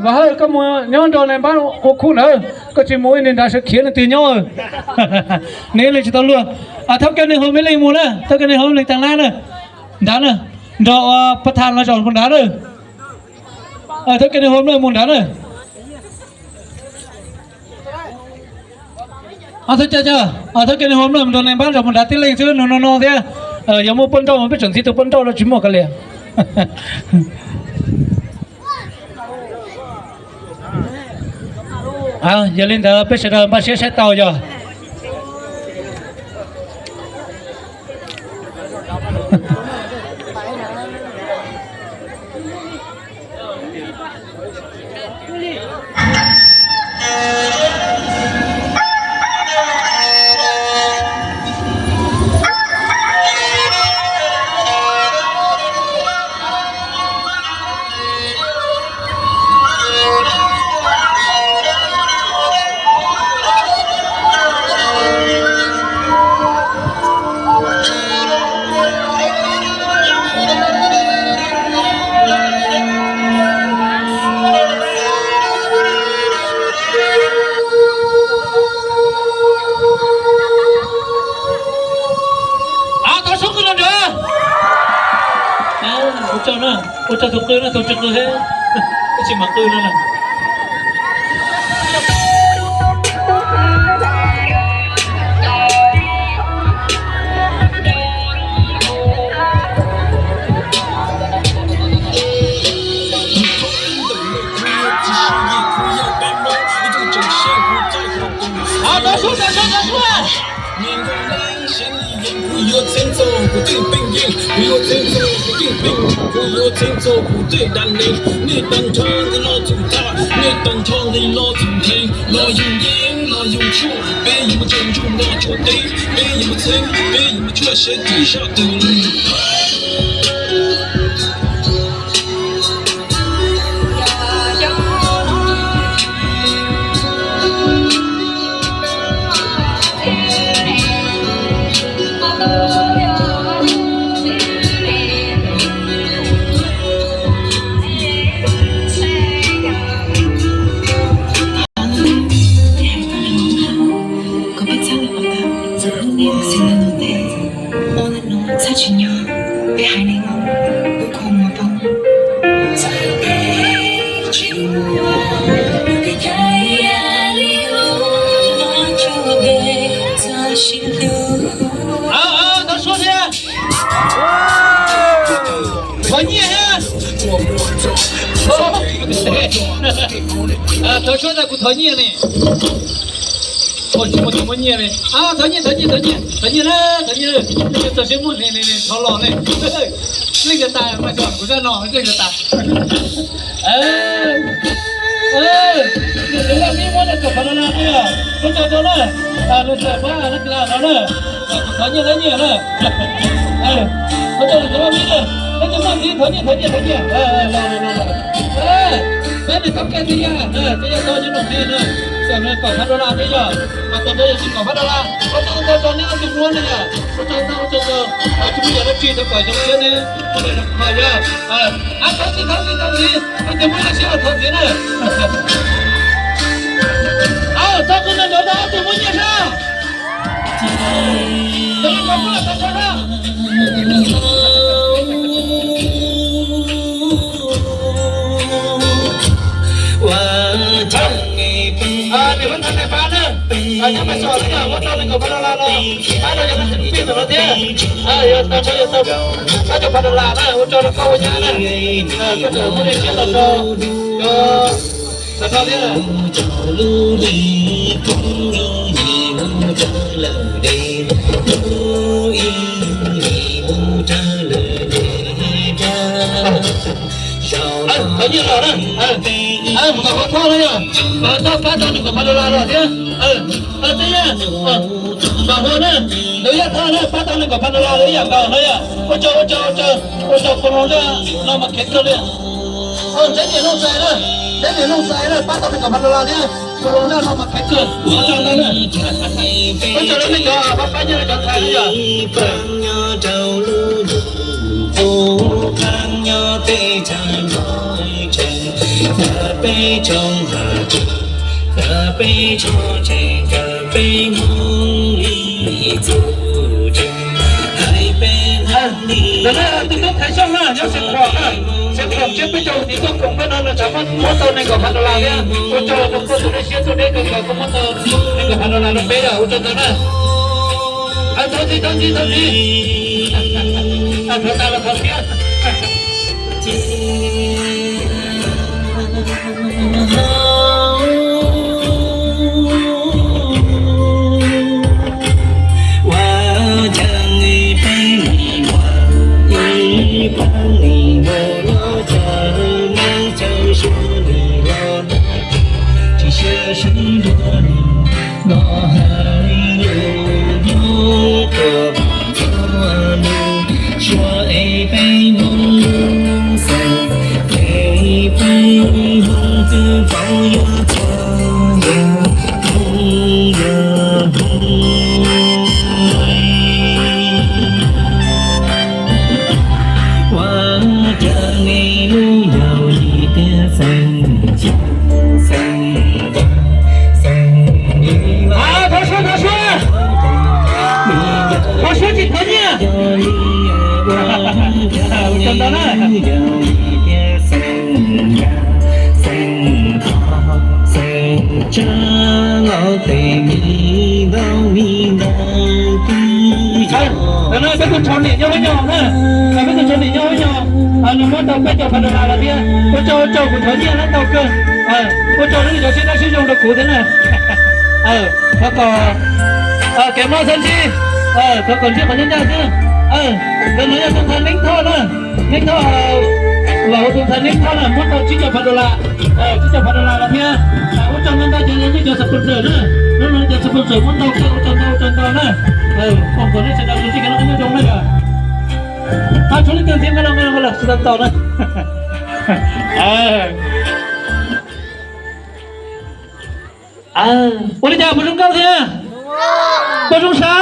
Vam Hawj, koj mus nyob nrog nais npab ua khub ntawd, koj tsis mus ib niag nrad sawv khiav leej twg nyob. Nws ib leeg tsis tau luag. Thawj kiag nws hu me leej mus na, thawj kiag nws hu me leej tas nab na, nrad na, nrog pab thas los zaum mus nrad na. Thawj kiag nws hu me leej mus nrad na. Thawj kiag, thawj kiag nws hu me leej mus nrog nais npab zaum mus nrad tib leeg xwb, nws no no thiab. Yog muaj poj nrauj mas peb tseem ntxiv tus poj nrauj los tsis muaj kav liam. Yog li ntawd peb sawv daws npaj siab saib tau yog. Thov sub qw no nrad. Ua tsaug na, ua tsaug tus qw no, tus tsis qw thiab, tsis mam qw no na. Kuv yuav txheeb txog kuv tej peej yeej, kuv yuav txheeb txog kuv tej peej, kuv yuav txheeb txog kuv tej dab neeg. Nej tag nrho nqi lo txum thaj, nej tag nrho nqi lo txum ntheev, los yug yeeb los yug tshuaj, peb yuav mus tsaus ntuj los tsuas teb, peb yuav mus txheeb, peb yuav mus tshuaj seb tim zaj twg. Thov nyiaj thiab. Thov suab tas kuv thov nyiaj ne. Ua tsis muaj tus muab nyiaj li. Thov nyiaj, thov nyiaj, thov nyiaj, thov nyiaj na, thov nyiaj. Leej twg txaus siab muab ne, thov los ne. Leej twg tas mas tso kuv zaj no, leej twg tas. Nws tus vaj mib muab tau kaum phav dollar na, ua tsaug rau na, nws txawm pab na, thov nyiaj, thov nyiaj na. Ua tsaug nws tus vaj mib na, leej twg muaj ntxiv thov nyiaj, thov nyiaj, thov nyiaj. Peb nws tau kiag txiv yaj, txiv yaj tau nyob noo ntxiv na, txawm nws kaum phav dollar thiab yog, mas tus ntawd yog tsis kaum phav dollar. Ua tsaug ntau rau neb ob tug muab na yog, ua tsaug ntau, ua tsaug ntau. Tsis muaj yam dab tsi tau kom zoo siab neb, ua tsaug ntau yog. Thov ntxiv, thov ntxiv, thov ntxiv, leej twg muaj siab thov ntxiv na. Txhob qw nrov nrov, ob tug muab nyiaj sab. Nws muab tau nais npab na, nyob Maiv Xos xwb na, muab tau nees nkaum phav dollar no, pab rau cov neeg tsis pij ntawm no thiab. Yog tau, yog tau pab rau phav dollar na, ua tsaug rau koj ua nyab na. Koj tseem muab dej siab los rau cov ntawm no thiab. Thov nyiaj los na, mus nkaum hua thoj na yog, nkaum hua thoj pab tau nees nkaum phav dollar los thiab. Twb yog, nkaum hua na, ntawd yog thoj na, pab tau nees nkaum phav dollar los ib yam nkaus na yog. Ua tsaug, ua tsaug, ua tsaug, ua tsaug, kuv hluas nraug no mas kheev kawg li. Ntxhais niam Looj Xais na, ntxhais niam Looj Xais na, pab tau nees nkaum phav dollar thiab, kuv hluas nraug no mas kheev kawg. Ua tsaug ntau na. Ua tsaug rau nej cov pab pab nyiaj rau cov ntxhais na yog. Ntawm no tus tub Thaiv Xyooj na, nyob Xeev Khuam na, Xeev Khuam tsiab peb caug tiv tuaj koom peb no los tsam muab tau nees nkaum phav dollar thiab. Ua tsaug rau koj tus dej siab tuaj deb kawg nkaus, koj muab tau nees nkaum phav dollar rau peb yom, ua tsaug ntau na. Thov txim, thov txim, thov txim. Thov tas los thov txim. Ua cas peb nim muaj ib pab nim nkaus los caw, muab caw suab nim los tsis xyaw sib nrog nim los hais lus hlub tuaj txhua lus, suav es peb Hmoob lub xeem ces peb Hmoob twb paub yuav txog yog Hmoob yog Hmoob. Ua cas nej lub yau yim tiag xeem, xeem, xeem yim. Thov suab, thov suab, thov suab tsis thov nyiaj. Ua cas nej lub yau yim tiag xeem, xeem, xeem tsab los tes mi ntau mi ntau twb yog. Ntawm no peb tus tsov niam nyob huab nyo na, peb tus tsov niam nyob huab nyo, nws muab tau peb caug phav dollar los thiab. Ua tsaug, ua tsaug, kuv thov nyiaj lab ntau kawg. Ua tsaug rau nej cov siab dawb siab zoo rau kuv thiab na. Thov kom kev mob txhob ntsib, thov kom ntsib qhov ncaj ncaj xwb. Ntawm no yog tus ntxhais Neeb Thoj na, Neeb Thoj, los tus ntxhais Neeb Thoj na muab tau tsib caug phav dollar, tsib caug phav dollar los thiab. Ua tsaug ntau ntau cov nej cov sponsor na, hnub no cov sponsor muab ntau kawg, ua tsaug ntau, ua tsaug ntau na. Foom kom nej sawv daws tus txij kev loj nyob zoo na yom. Tsuav leej twg ntxiv nqe los nqe los sawv daws tau na. Ua li cas puas zoo nkauj thiab? Puas zoo saib?